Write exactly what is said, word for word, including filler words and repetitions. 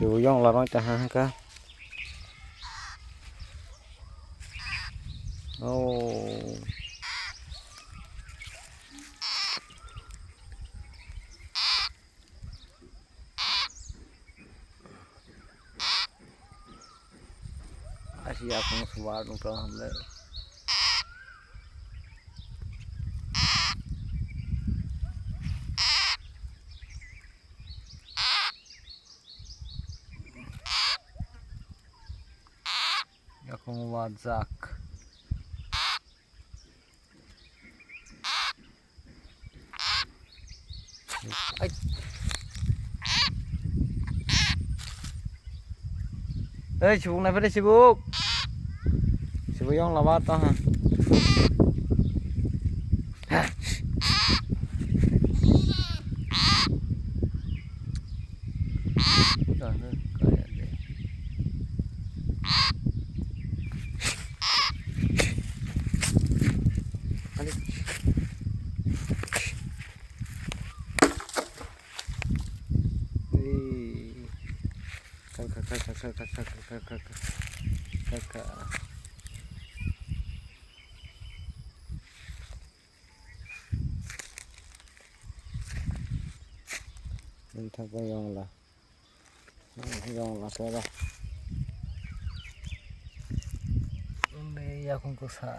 Bo yong laroi ta ha ka. Oh. Asi yakung suar nung tong hamle. Yakung wajak. Ai. Ei, sibuk nai phai de, sibuk. Sibuk yong lama to ha. Kaka, kaka, kaka, kaka, kaka, kaka. Nini thangwi yongla. Yongla khe ba. Yakung kwsa.